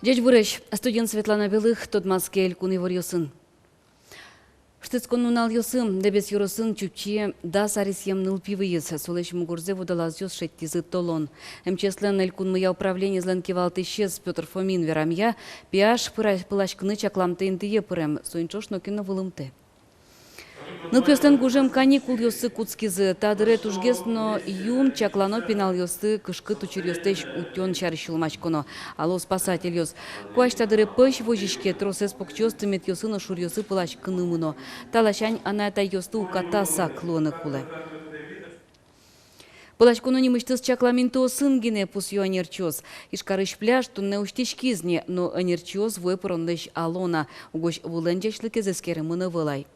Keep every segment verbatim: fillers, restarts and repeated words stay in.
Ӟечбуресь! Студиын Светлана Белых. Тодматске элькун иворъёсын. Шутэтскон нуналъёсы Дэбес ёросын Чупчие дас аресъем нылпи выйиз. Солэсь мугорзэ водолазъёс шедьтӥзы толон. МЧС-лэн элькунмыя управлениезлэн кивалтӥсез Пётр Фомин верамъя, пияш пыра-, пыласькыны чакламтэ интые пырем, соин ӵош нокин но вылымтэ. Нылпиослэн гужем каникулъёссы кутскизы. Та дыре тужгес но юн чаклано пиналъёсты кышкыт учыръёслэсь утён сярысь сюлмаськоно, ало спасательёс. Куазь та дыре пӧсь возиське, тросэз покчиос тыметъёсы но шуръёсы пыласькыны мыно. Та ласянь анай-атайёсты уката сак луыны кулэ. Пыласьконо нимысьтыз чаклам интыосын гинэ, пусъё ӧнерчиос. Ижкарысь пляж туннэ усьтӥськиз ни, но ӧнерчиос вуэ пыронлэсь ало на, угось вулэн ӟечлыкез эскеремын ӧвӧл ай.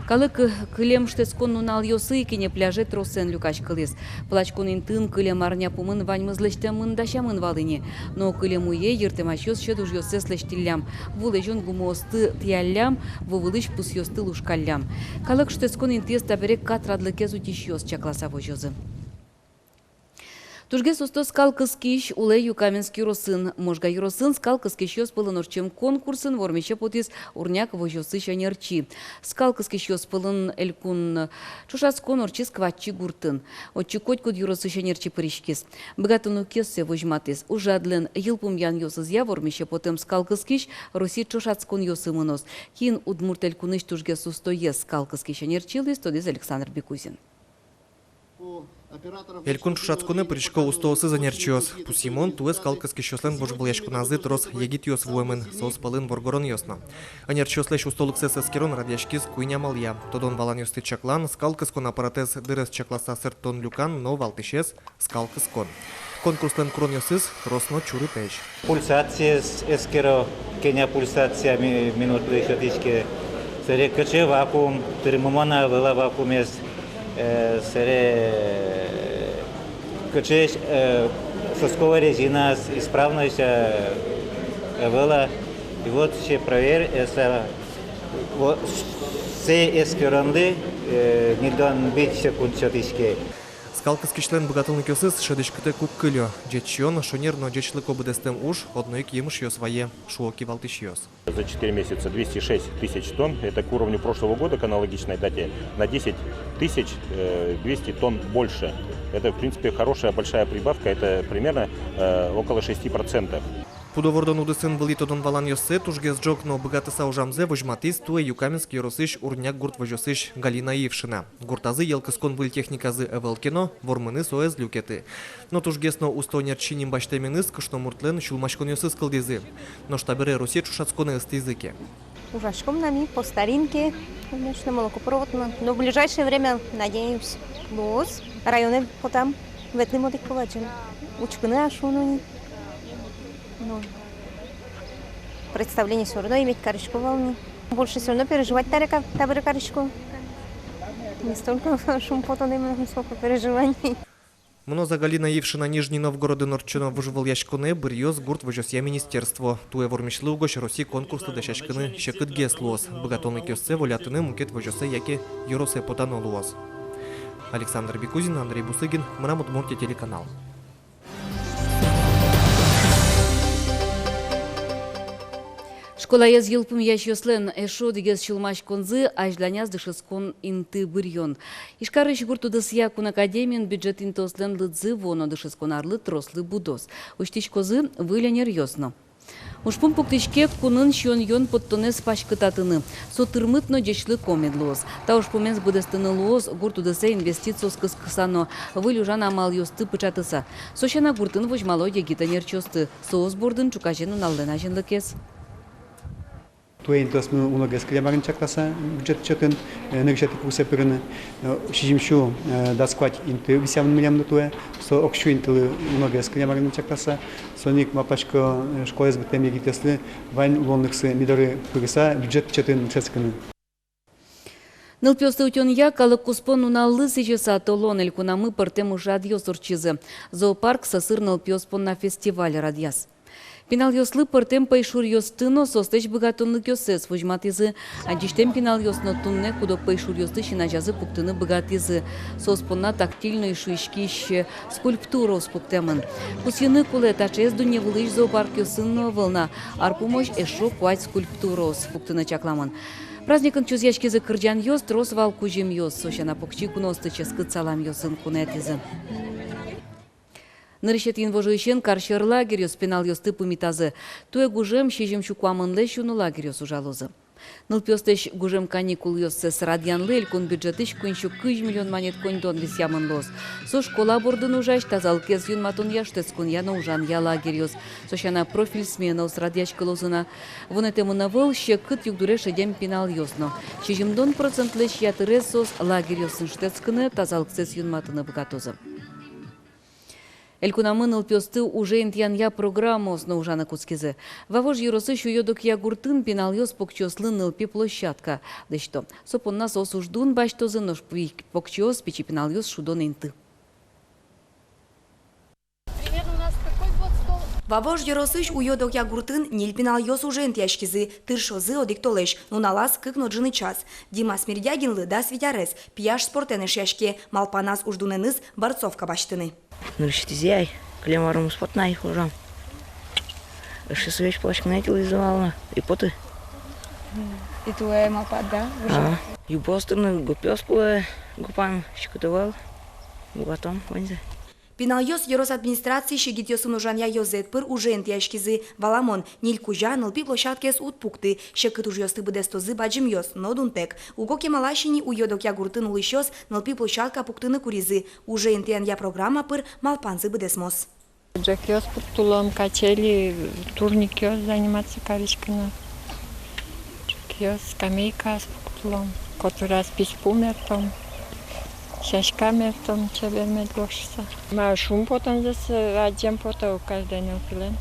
Калык кылем шутэтскон нуналъёсы ик ини пляже тросэн люкаськылӥз. Пыласькон интыын кылем арня пумын ваньмыз лэсьтэмын-дасямын вал ини. Но кылем уе йыртэмасьёс сьӧд ужъёссэс лэсьтӥллям: ву лэзён гумыосты тӥяллям, ву вылысь пусъёсты лушкаллям. Калык шутэтскон интыез табере катрадлыкез утисьёс чакласа возёзы. Тужгес усто скал кыскись улэ Юкаменск ёросын. Можга ёросын скал кыскисьёс пӧлын ортчем конкурсын вормисе потӥз Урняк возёсысь ӧнерчи. Скал кыскисьёс пӧлын элькун ӵошатскон ортчиз Кватчи гуртын. Отчы котькуд ёросысь ӧнерчи пыриськиз. Быгатонлыкъёссэ возьматӥз. Ужрадлэн йылпумъянъёсызъя вормисе потэм скал кыскись Россиысь ӵошатсконъёсы мыноз. Кин Удмурт Элькунысь тужгес устоез скал кыскись ӧнерчи луиз, тодӥз Александр Бекузин. Элькун ӵошатсконэ пырисько устоосыз ӧнерчиос. Пусйымон, туэ скал кыскисьёслэн вожвылъяськоназы трос егитъёс вуэмын, соос пӧлын воргоронъёс но. Ӧнерчиослэсь устолыксэс эскерон радъяськиз куинь амалъя: тодон-валанъёсты чаклан, скал кыскон аппаратэз дырез чакласа сэрттон-люкан но валтӥсез — скал кыскон. Конкурслэн куронъёсыз трос но чурытэсь. Пульсациез эскеро, кӧня пульсация ми-, минутлы сётӥське, сэре кыӵе вакуум, тырмымон-а, ӧвӧл-а вакуумез, э, сэре, э, кыӵе, э, сосковой резинаез, исправноесь-а, ӧвӧл-а. И вот все проверь, э, со-, вот, сое эскеронлы, э, ньыльдон вить секунд сётӥське. Скал кыскисьлэн быгатонлыкъёсыз шӧдӥськытэ кук кылё: ӟеч сиён, шонер но ӟечлыко быдэстэм уж, одно ик емышъёс вае, шуо кивалтӥсьёс. За четыре месяца двести шесть тысяч тонн, это к уровню прошлого года, к аналогичной дате, на десять тысяч, э, двести тонн больше. Это, в принципе, хорошая большая прибавка, это примерно, э, около шести процентов. Пудо вордон удысын вылӥ тодон-валанъёссэ, тужгес ӝог но быгатыса ужамзэ возьматӥз туэ Юкаменск ёросысь Урняк гурт возёсысь Галина Ившина. Гуртазы йӧл кыскон выль техниказы ӧвӧл ке но, вормыны со ӧз люкеты. Но тужгес но усто ӧнерчи ним басьтэменыз кышномуртлэн сюлмаськонъёсыз кылдӥзы. Нош табере Россиысь ӵошатсконэ ыстӥзы ке. Ужаськом на ми по старинке, конечно, молокопровод но. Но в ближайшее время, надеюсь, луоз. Районэ потам, ветлӥм одӥг ке вачен. Учкыны-а шуоно ни. Ну, представление всё равно иметь кариськом вал ни. Больше всё равно переживать табере ка-, табере кариськом. Не столько шумпотон, именно сколько переживаний. Мыноз-а Галина Ившина Нижний Новгородын ортчоно вожвылъяськонэ, быръёз гурт возёсъя министерство. Туэ вормисьлы угось Россиысь конкурслы дасяськыны секытгес луоз. Быгатонлыкъёссэ волятыны мукет возёсэ яке ёросэ потано луоз. Александр Бекузин, Андрей Бусыгин, «Мынам Удмуртие» телеканал. Школаез йылпумъясьёслэн эшшо одӥгез сюлмаськонзы — азьланяз дышетскон инты быръён. Ижкарысь гурт удысъя кун академиын бюджет интыослэн лыдзы вуоно дышетскон арлы трослы будоз. Усьтӥськозы выль ӧнеръёс но. Ужпум пуктӥське кунын сиён-юон поттонэз паськытатыны. Со тырмыт но ӟечлыко мед луоз. Та ужпумез быдэстыны луоз гурт удысэ инвестициос кыскыса но выль ужан амалъёсты пыӵатыса. Со сяна гуртын возьмало егит ӧнерчиосты. Соос бордын ӵуказе нуналлэн азинлыкез. Туэ интыосмы уногес кылем арын чакласа бюджет счётын, э, нырысетӥ курсэ пырыны, э, сизьымсю, э, дас куать инты висъямын милемлы туэ, со огсю интылы уногес кылем арын чакласа, соин ик малпасько, э, школаез быдтэм егитъёслы вань луонлыксы ми доры пырыса бюджет счётын дышетскыны. Нылпиосты утёнъя калык куспо нуналлы сӥзьыса толон элькунамы пӧртэм ужрадъёс ортчизы. Зоопарк сӧсыр нылпиос понна фестиваль радъяз. Пиналъёслы пӧртэм пӧйшуръёсты но соослэсь быгатонлыкъёссэс возьматӥзы. Адӟисьтэм пиналъёс но туннэ куд-ог пӧйшуръёсты син азязы пуктыны быгатӥзы. Соос понна тактильной шуиськись скульптураос пуктэмын. Пусйыны кулэ, таӵеез дунне вылысь зоопаркъёсын но ӧвӧл на. Ар пумозь эшшо куать скульптураос пуктыны чакламын. Праздникын чузъяськизы кырӟанъёс, трос вал кузьымъёс. Со сяна, покчи куноосты ческыт саламъёсын кунэтӥзы. Нырысетӥ инвожоысен карсьӧр лагерьёс пиналъёсты пумитазы. Туэ гужем сизьым сю куамынлэсь уно лагерьёс ужалозы. Нылпиослэсь гужем каникулъёссэс радъянлы элькун бюджетысь куинь сю кызь миллион манет коньдон висъямын луоз. Со школа бордын ужась, тазалыкез юнматонъя, шутэтсконъя но ужанъя лагерьёс. Со сяна, профиль сменаос радъяськылозы на. Вунэтэмын ӧвӧл секыт югдуре шедем пиналъёс но. Сизьымдон процентлэсь ятырез соос лагерьёсын шутэтскыны, тазалыксэс юнматыны быгатозы. Элькунамы нылпиосты уже интыянъя программаос но ужаны кутскизы. Вавож ёросысь Уё-Докъя гуртын пиналъёс покчиослы нылпи площадка лэсьто. Со понна соос уждун басьтозы, нош пи-, покчиос, пичи пиналъёс — шудон инты. Примерно у нас какой год стол? Вавож ёросысь Уё-Докъя гуртын ньыль пиналъёс уже интыяськизы, тыршозы одӥг толэзь, нуналаз кык но ӝыны час. Дима Смердягинлы дас вить арес, пияш спортэн эшъяське, малпаназ уждунэныз борцовка басьтыны. Нырысетӥзэ ай, кылем арымы спортын ай ужам. Эшъёсы весь площадкаын ай тӥлизы вал на, и поты. И туэ малпад, да? А, юбоос тырыны, гопъёс кулэ, гопан секыт ӧвӧл, быгатом ваньзэ. Пиналъёс ёрос администрациысь егитъёсын ужанъя ёзэт пыр уже интыяськизы. Валамон, ньыль кузя нылпи площадкаез уд пукты, секыт ужъёсты быдэстозы бадӟымъёс но дунтэк. Уго кемалась ини Уё-Докъя гуртын улӥсьёс нылпи площадка пуктыны куризы. Уже интыянъя программа пыр малпанзы быдэсмоз. Ӝӧкъёс пуктылом, качели, турникъёс заниматься кариськыны. Ӝӧкъёс, скамейкаос пуктылом, котыраз писпу мерттом, сяська мерттом, чебер мед луоз шуыса. Ма шумпотонзэс адӟем потэ ук каждой нылпилэн,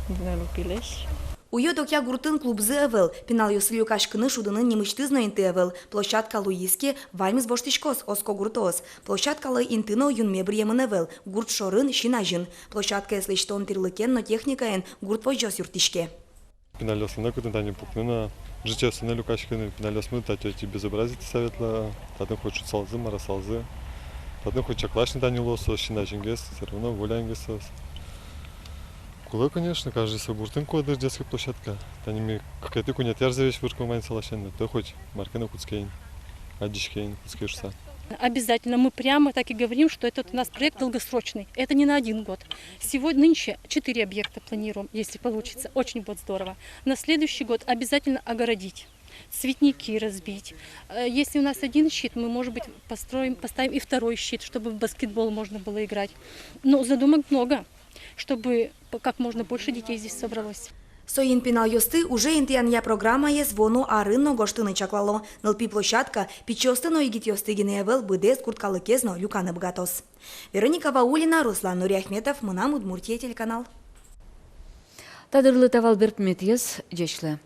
нылпилэсь. Уё-Докъя гуртын клубзы ӧвӧл, пиналъёслы люкаськыны, шудыны нимысьтыз но инты ӧвӧл. Площадка луиз ке, ваньмыз воштӥськоз, оско гуртоос. Площадкалы инты но юнме быръемын ӧвӧл, гурт шорын, син азьын. Площадкаез лэсьтон тӥрлыкен но техникаен гурт возьёс юрттӥське. Пиналъёслы но кытын тани пукны на, ӝытъёсы но люкаськыны, пиналъёсмы татчы ӧти безобразитыса ветло, татын хоть шудысалзы, марасалзы, татын хоть чакласьны тани луоз соос, син азьынгес, всё равно волянгес соос. Кулэ, конечно, каждый со гуртын кулэ дыр детской площадка. Тани ми кыкетӥ-куинетӥ арзэ весь вырком ваньзэ ласянь, то хоть мар ке но кутске ини, адӟиське ини, кутске шуыса. Обязательно, мы прямо так и говорим, что этот у нас проект долгосрочный. Это не на один год. Сегодня, нынче четыре объекта планируем, если получится. Очень будет здорово. На следующий год обязательно огородить, цветники разбить. Э, если у нас один щит, мы, может быть, построим, поставим и второй щит, чтобы в баскетбол можно было играть. Но задумок много, чтобы п-, как можно больше детей здесь собралось. Соин пиналъёсты уже интыянъя программаез вуоно арын но гожтыны чаклало. Нылпи площадка пичиосты но егитъёсты гинэ ӧвӧл, быдэс гурт калыкез но люканы быгатоз. Вероника Ваулина, Руслан Нуриахметов, «Мынам Удмуртие» телеканал. Та дырлы та вал берпуметӥез. Ӟеч луэ.